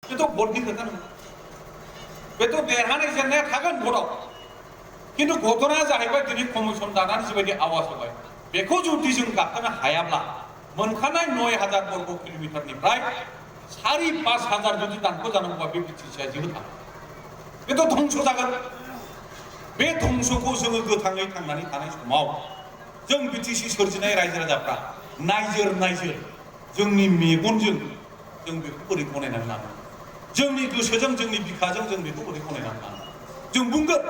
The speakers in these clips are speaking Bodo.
itu भटनि खोथा नङा बेथ' देरहानाय जेननाया थागोन भटआव किन्तु घटनाया जाहैबाय दिनै कमिसन दानानै जिबायदि आवाज होबाय बेखौ जुदि जों गाखोनो हायाब्ला मोनखानाय 9000 बर्ग किल'मिटारनिफ्राय 4-5,000 जुदि दानख' जानांगौबा बे बिटिसिआ जेबो थाङा बेथ' धंस जागोन बे धंसखौ जोङो गोथाङै थांनानै थानाय समाव जों बिटिसि सोरजिनाय रायजो राजाफ्रा नायजोर जोंनि मेगनजों जों बेखौ बोरै गनायनानै लानांगौ जोंनि गोसोजों जोंनि बिखाजों जों बेखौ बोरै गनायनानै लानांगौ जों बुंगोन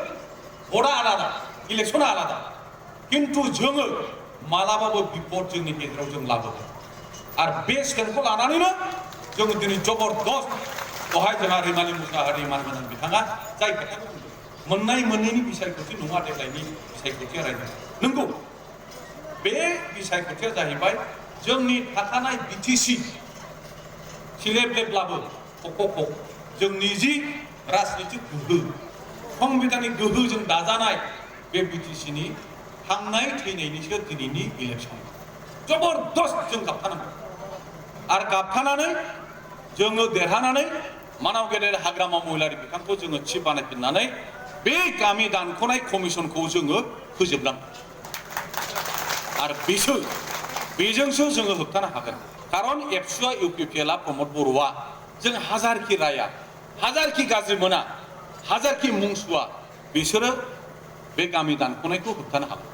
भटआ आलादा इलेक्सना आलादा किन्तु जोङो मालाबाबो बिपद जोंनि गेजेराव जों लाबोगोन आरो बे स्टेन्डखौ लानानैनो जोङो दिनै जबरदस्त दहाय जोंहा रैमालि मुसाहारि मानगोनां बिथाङा जाय खोथाखौ बुंदों मोननाय मोननैनि बिसायख'थि नङा देग्लायनि बिसायख'थिया रायजो नंगौ बे बिसायख'थिया जाहैबाय जोंनि थाखानाय बिटिसि सिलेब्लेब्लाबो खख' जोंनि जि राजनितिक गोहो संबिधानिक गोहोजों दाजानाय बे बिटिसिनि थांनाय थैनायनिसो दिनैनि इलेक्सन जबरदस्त जों गाबथानांगौ आरो गाबथानानै जोङो देरहानानै मानाव गेदेर हाग्रामा महिलारि बिफानखौ जोङो चिफ बानायफिननानै बे गामि दानख'नाय कमिसनखौ जोङो फोजोबनांगौ आरो बेजोंसो जोङो होबथानो हागोन खारन एबसुआ इउपिपिएलआ प्रमद बर'आ जों हाजारखि राया हाजारखि गाज्रि मोना हाजारखि मुं सुवा बिसोरो बे गामि दानख'नायखौ होबथानो हागोन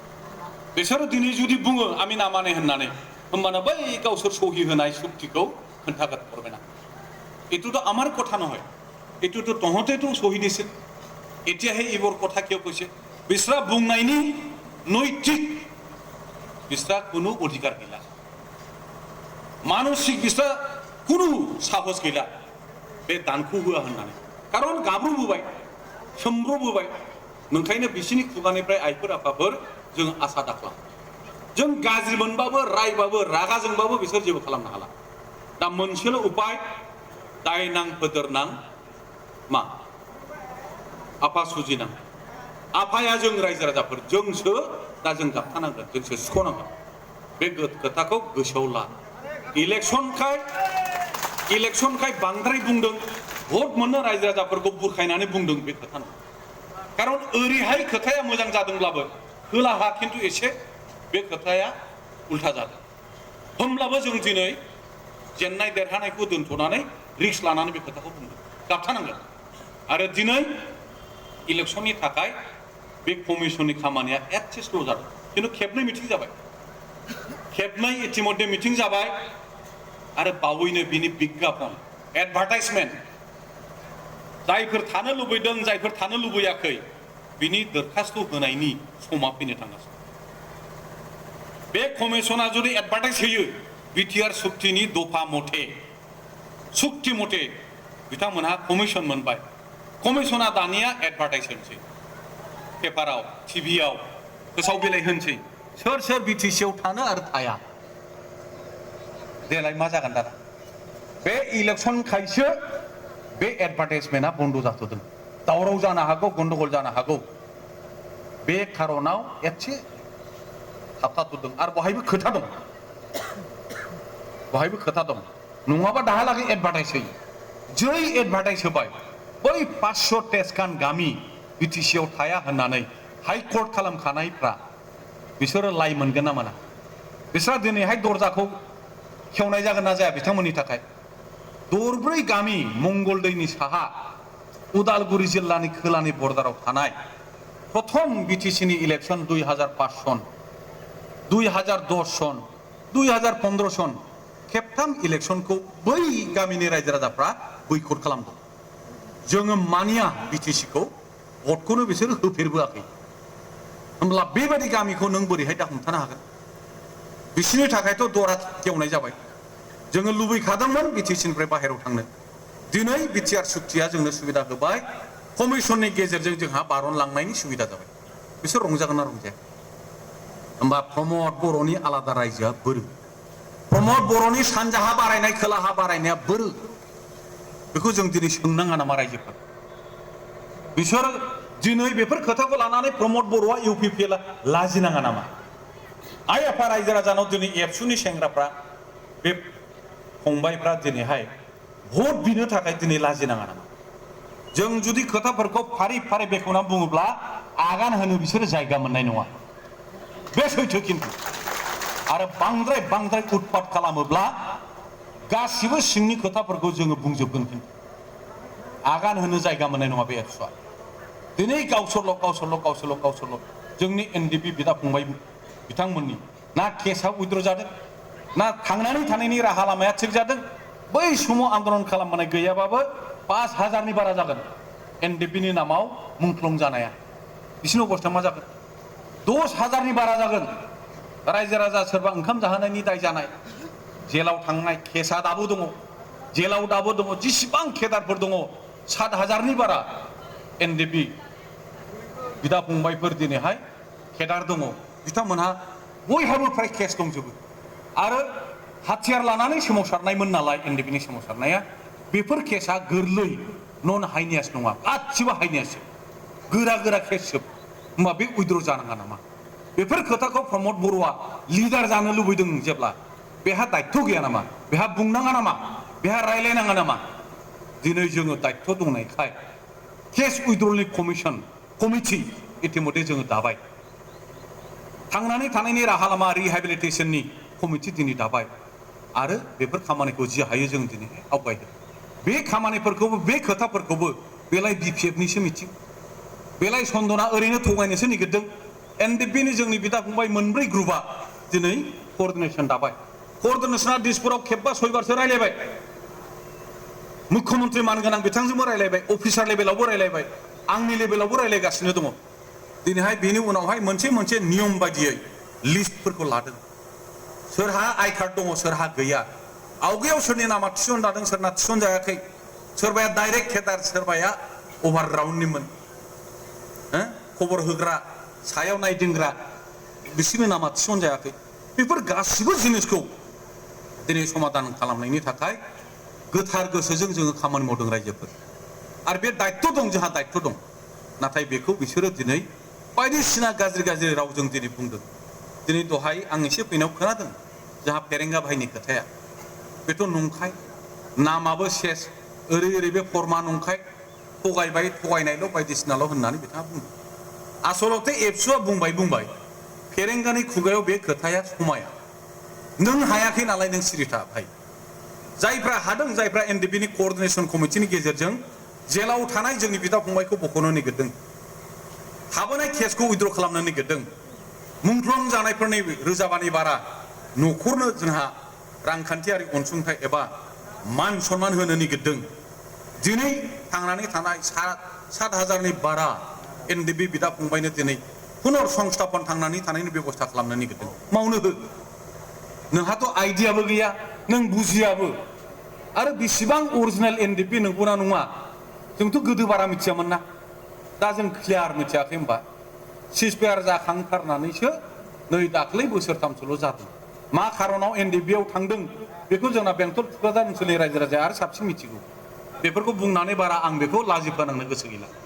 बिसोरो दिनै जुदि बुङो आमी नामाने होननानै होमबानो बै गावसोर सहि होनाय चुक्तिखौ खोन्थागोन করবে এটো তো আমার কথা নহয় এটো তো তহঁতেতো সহি দিছিল এতিয়াহে এইবোৰ কথা কিয় কৈছে বিচৰা বুংনাইনি নৈতিক বিচৰা কোনো অধিকাৰ গিলা मानसिक बिस्रा कुनु साहस गैला बे दानखौ होआ होननानै खारन गाब्रुबोबाय सोमब्रबोबाय नोंखायनो बिसिनि खुगानिफ्राय आइफोर आफाफोर जों आसा दाख्ला जों गाज्रि मोनबाबो रायबाबो रागा जोंबाबो बिसोर जेबो खालामनो हाला दा मोनसेल' उपाय दायनां फोदोरनां मा आफा सुजिनां आफाया जों रायजो राजाफोर जोंसो दा जों गाबथानांगोन जोंसो सुख'नांगोन बे खोथाखौ गोसोआव ला इलेक्शनखाय बांद्राय बुंदों भट मोननो रायजो राजाफोरखौ बुरखायनानै बुंदों बे खोथा नङा खारन ओरैहाय खोथाया मोजां जादोंब्लाबो खोलाहा खिन्थु एसे बे खोथाया उल्था जादों होमब्लाबो जों दिनै जेननाय देरहानायखौ दोनथ'नानै रिस्क लानानै बे खोथाखौ बुंदों गाबथानांगोन आरो दिनै इलेक्शननि थाखाय बे कमिसननि खामानिया एसे स्ल' जादों खिन्थु खेबनै मिटिं जाबाय खेबनै इतिमध्ये मिटिं जाबाय आरो बावैनो बिनि बिज्ञापन एडभार्टाइजमेन्ट जायफोर थानो लुबैदों जायफोर थानो लुबैयाखै बिनि दरखास्त होनायनि समा फैनो थांगासिनो बे कमिसना जुदि एडभार्टाइज होयो बिटिआर सुक्तिनि दफा सुक्ति मथे बिथांमोनहा कमिसन मोनबाय कमिसना दानिया एडभार्टाइज होनोसै पेपाराव टिभियाव फोसाव बिलाइ होनोसै सोर बिटिसिआव थानो आरो थाया देलाय मा जागोन दाना बे इलेक्शन खायसो बे एडभार्टाइजमेन्टआ बन्द जाथ'दों दावराव जानो हागौ गन्डगल जानो हागौ बे खारनाव एसे थाबथाथ'दों आरो बहायबो खोथा दं नङाबा दाहालागै एडभार्टाइज होयो जै एडभार्टाइज होबाय बै 500 टेस्कान गामि बिटिसिआव थाया होननानै हाइकर्ट खालामखानायफ्रा बिसोरो लाइ मोनगोन ना मोना बिसोरा दिनैहाय दरजाखौ खेवनाय जागोन ना जाया बिथांमोननि थाखाय दरब्रै गामि मंगलदैनि साहा उदालगुरि जिल्लानि खोलानि बर्डाराव थानाय प्रथम बिटिसिनि इलेक्शन 2005 सन 2010 सन 2015 सन खेबथाम इलेक्शनखौ बै गामिनि रायजो राजाफ्रा बैकट खालामदों जोङो मानिया बिटिसिखौ भटखौनो बिसोर होफेरबोआखै होमब्ला बेबायदि गामिखौ नों बोरैहाय दा हमथानो हागोन बिसिनि थाखायथ' दरा गेवनाय जाबाय जोङो लुबैखादोंमोन बिटिसिनिफ्राय बाहेरायाव थांनो दिनै बिटिआर सुक्तिया जोंनो सुबिदा होबाय कमिसननि गेजेरजों जोंहा बारनलांनायनि सुबिदा जाबाय बिसोर रंजागोन ना रंजाया होमबा प्रमद बर'नि आलादा रायजोआ बोरो प्रमद बर'नि सानजाहा बारायनाय खोलाहा बारायनाया बोरो बेखौ जों दिनै सोंनाङा नामा रायजोफोर बिसोर दिनै बेफोर खोथाखौ लानानै प्रमद बर'आ इउपिपिएलआ लाजिनाङा नामा आइ आफा रायजो राजानाव दिनै एबसुनि सेंग्राफ्रा बे फंबायफ्रा दिनैहाय भट बिनो थाखाय दिनै लाजिनाङा नामा जों जुदि खोथाफोरखौ फारि फारि बेखेवना बुङोब्ला आगान होनो बिसोरो जायगा मोननाय नङा बे सैथो खिन्थु आरो बांद्राय उत्पात खालामोब्ला गासिबो सिंनि खोथाफोरखौ जोङो बुंजोबगोन खिन्थु आगान होनो जायगा मोननाय नङा बे एबसुआ दिनै गावसोरल' जोंनि एनडिपि बिदा फंबाय बिथांमोननि ना केसआ उइद्र जादों ना थांनानै थानायनि राहा लामाया थिग जादों बै समाव आन्दलन खालामनाय गैयाबाबो 5,000नि बारा जागोन एनडिपिनि नामाव मुंख्लं जानाया बिसिनि अबस्था मा जागोन 10,000नि बारा जागोन रायजो राजा सोरबा ओंखाम जाहोनायनि दाय जानाय जेलाव थांनाय केसआ दाबो दङ जेलाव दाबो दङ जेसेबां केदारफोर दङ 7,000नि बारा एनडिपि बिदा फंबायफोर दिनैहाय केदार दङ बिथांमोनहा बयहाबो फ्राय केस दंजोबो आरो हाथियार लानानै सोमावसारनायमोन नालाय एनडिपिनि सोमावसारनाया बेफोर केसआ गोरलै नन हाइनियास नङा गासिबो हाइनियासो गोरा केस जोब होमबा बे उइद्र जानाङा नामा बेफोर खोथाखौ प्रमद बर'आ लिडार जानो लुबैदों जेब्ला बेहा दायित्व गैया नामा बेहा बुंनाङा नामा बेहा रायलायनाङा नामा दिनै जोङो दायित्व दंनायखाय केस उइद्रलनि कमिटि इतिमধ্যে जोङो दाबाय थांनानै थानायनि राहा लामा रिहेबिलिटेसननि कमिटि दिनै दाबाय आरो बेफोर खामानिखौ जि हायो जों दिनै आवगायदों बे खामानिफोरखौबो बे खोथाफोरखौबो बेलाय बिपिएफनिसो मिथिं बेलाय सन्दना ओरैनो थगायनोसो नागिरदों एनडिपिनि जोंनि बिदा फंबाय मोनब्रै ग्रुपआ दिनै कअर्डिनेसन दाबाय कअर्डिनेसना दिसपुराव खेबबा सयबारसो रायलायबाय मुख्यमन्त्रि मानगोनां बिथांजोंबो रायलायबाय अफिसार लेभेलावबो रायलायबाय आंनि लेभेलावबो रायलायगासिनो दङ दिनैहाय बेनि उनावहाय मोनसे नियम बायदियै लिस्टफोरखौ लादों सोरहा आइ कार्ड दङ सोरहा गैया आवगायाव सोरनि नामा थिसनजादों सोरना थिसनजायाखै सोरबाया डाइरेक्ट केदार सोरबाया अभारग्राउन्डनिमोन खबर होग्रा सायाव नायदिंग्रा बिसोरनि नामा थिसनजायाखै बेफोर गासिबो जिनिसखौ दिनै समाधान खालामनायनि थाखाय गोथार गोसोजों जोङो खामानि मावदों रायजोफोर आरो बे दायित्व दं जोंहा दायित्व दं नाथाय बेखौ बिसोरो दिनै बायदिसिना गाज्रि रावजों दिनै बुंदों दिनै दहाय आं एसे फैनायाव खोनादों जोंहा फेरेंगा भाइनि खोथाया बेथ' नंखाय नामाबो सेस ओरै बे फर्मा नंखाय थगायनायल' बायदिसिनाल' होननानै बिथाङा बुंदों आसलते एबसुआ बुंबाय फेरेंगानि खुगायाव बे खोथाया समाया नों हायाखै नालाय नों सिरिथा भाइ जायफ्रा हादों जायफ्रा एनडिपिनि कअर्डिनेसन कमिटिनि गेजेरजों जेलाव थानाय जोंनि बिदा फंबायखौ बख'नो नागिरदों थाबोनाय केसखौ उइद्र खालामनो नागिरदों मुंख्लं जानायफोरनि रोजाबानि बारा न'खरनो जोंहा रांखान्थियारि अनसुंथाइ एबा मान सन्मान होनो नागिरदों दिनै थांनानै थानाय 7,000नि बारा एनडिपि बिदा फंबायनो दिनै पुनर संस्थापन थांनानै थानायनि बेबस्था खालामनो नागिरदों मावनो हो नोंहाथ' आइडियाबो गैया नों बुजियाबो आरो बेसेबां अरिजिनेल एनडिपि नंगौना नङा जोंथ' गोदो बारा मिथियामोन ना दा जों क्लियार मिथियाखै होमबा सिजफायार जाखांथारनानैसो नै दाख्लै बोसोरथामसोल' जादों मा खारनाव एनडिपिआव थांदों बेखौ जोंना बेंटल थुक्राझार ओनसोलनि रायजो राजाया आरो साबसिन मिथिगौ बेफोरखौ बुंनानै बारा आं बेखौ लाजि फोनांनो गोसो गैला